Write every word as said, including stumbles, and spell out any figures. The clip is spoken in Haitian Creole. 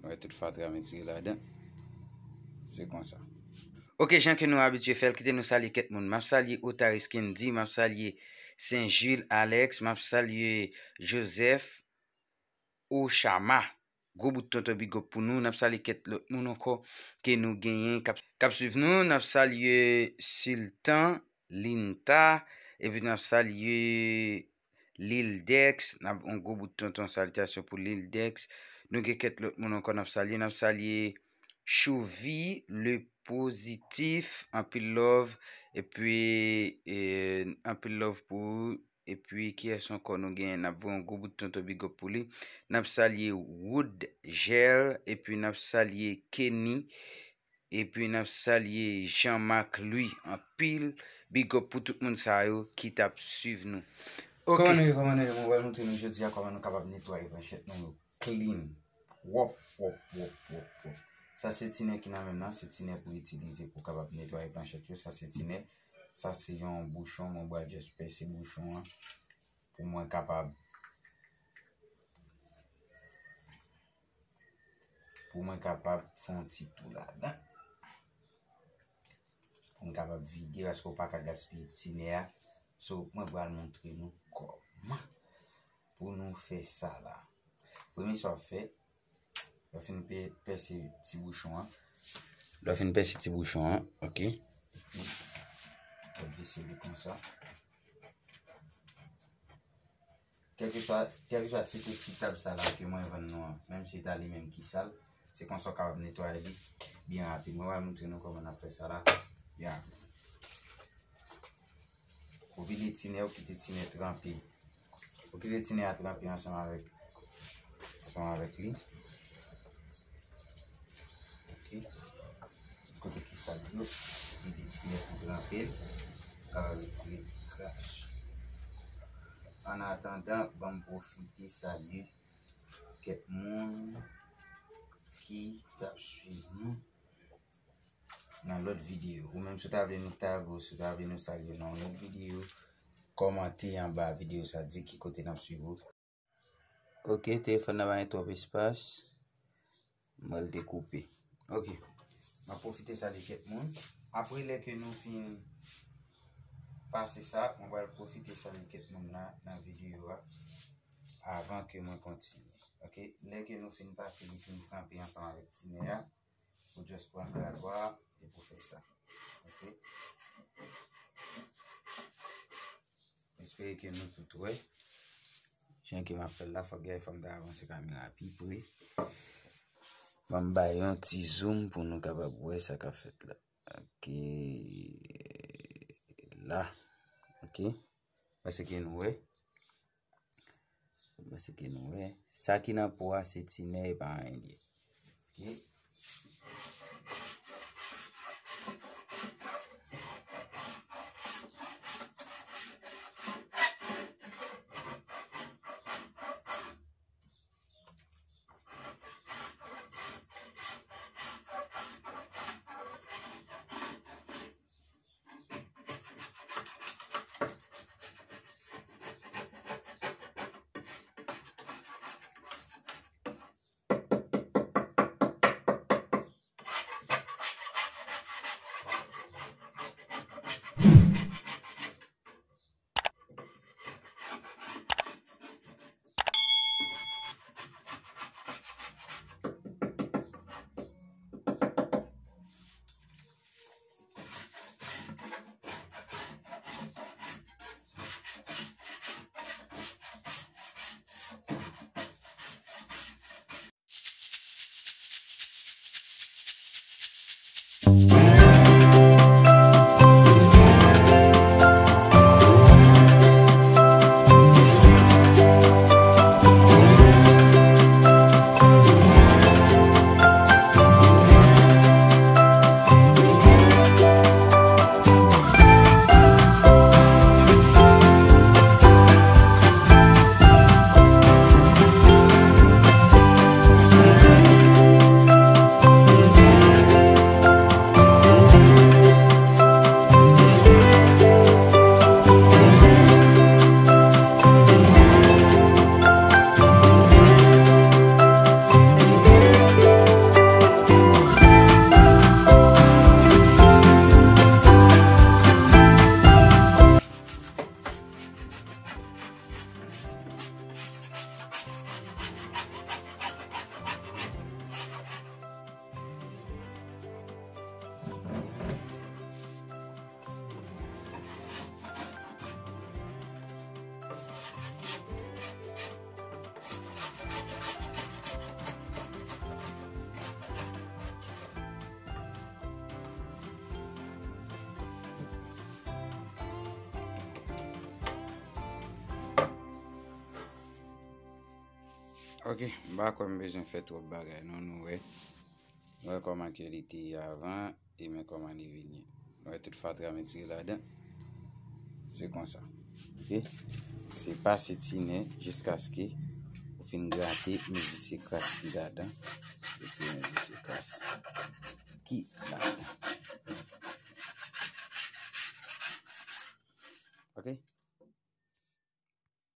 Wè tout fatra m retire ladan. Se konsa. Ok, jan ke nou abitye fè l, kite nou salye kèk moun. M ap salye Otaris Kendy, m ap salye Sen Jil Alex, m ap salye Joseph Ochama. Gwo bout tonton big up pou nou. N ap salye kèk lòt moun ankò ke nou genyen k ap, k ap swiv nou. N ap salye Sultan, Linta, epi n ap salye Lil Dex. N ap yon gwo bout tonton salitasyon pou Lil Dex. Nou gen kèk lòt moun ankò n ap salye. N ap salye Chouvi, Le Positif, anpil love. Epi, e, anpil love pou ou. Epi, kiyès ankò nou genyen? N ap voye yon gwo bout tonton big up pou li. N ap salye Wood Gel, epi n ap salye Kenny, epi n ap salye Jean Marc Louis. Anpil big up pou tout moun sa yo ki t ap swiv nou. Ok. Kòman nou ye, kòman nou ye? Mwen pral montre nou jodi a kòman nou kapab netwaye planchèt nou yo clean. Wòp, wòp, wòp, wòp, wòp. Sa se tinè ki nan men m nan, se tinè pou itilize pou kapab netwaye planchèt yo. Sa se tinè, sa se yon bouchon, mwen pral just pèse bouchon an pou mwen kapab, pou mwen kapab fè yon ti tou ladan. Pou mwen kapab vide, paske w pa ka gaspiye tinè a. So, mwen pral montre nou kòman pou nou fè sa la. Premye sa w ap fè, lè w fin pè-, pèse ti bouchon an. Lè w fin pèse ti bouchon an, ok. Epi, w ap vise li konsa. Kèlkeswa, kèlkeswa si se ti tab sa la ke mwen vann nou an, menm si ta li menm ki sal, se konsa w kapab netwaye li byen rapid. Mwen pral montre nou kòman n ap fè sa la byen rapid. Ou vide tinè, ou kite tinè tranpe. Ou kite tinè a tranpe ansanm avèk, ansanm avèk li. Ok. Kote ki sal yo, vide tinè pou tranpe l. Ka retire kras. An atandan, ban m pwofite salye kèk moun ki t ap swiv nou nan lòt videyo. Ou menm, si w ta vle nou tag ou, si w ta vle nou salye nan yon lòt videyo, kòmante anba videyo sa, di ki kote n ap swiv ou. Ok, telefòn nan pa gen twòp espas. Mwen, l te koupe. Ok. M ap pwofite salye kèk moun. Apre, lè ke nou fin pase sa, mwen pral pwofite salye kèk moun nan, nan videyo a, avan ke mwen kontinye. Ok? Lè ke nou fin pase, li fin tranpe ansanm avèk tinè a, ou just pran gratwa a epi w fè sa. Ok? Espere ke nou tout wè. Jan ke m ap fè l la, fòk gade, fòk m ta avanse kamera pi pre. Ban m bay yon ti zoom pou nou kapab wè sa k ap fèt la. Ok. La. Ok. Èske nou wè? Èske nou wè? Sa ki nan po a, se tinè, e pa anyen li ye. Ok. Ok, m pa kwè m bezwen fè twòp bagay non, nou wè. Nou wè kòman ke li te ye avan, e men kòman li vin ye. Nou wè tout fatra m retire ladan. Se konsa. Ok? Se pase tinen jiskaske ou fin grate mezi se kras ki ladan. Retire mezi se kras ki ladan. Ok?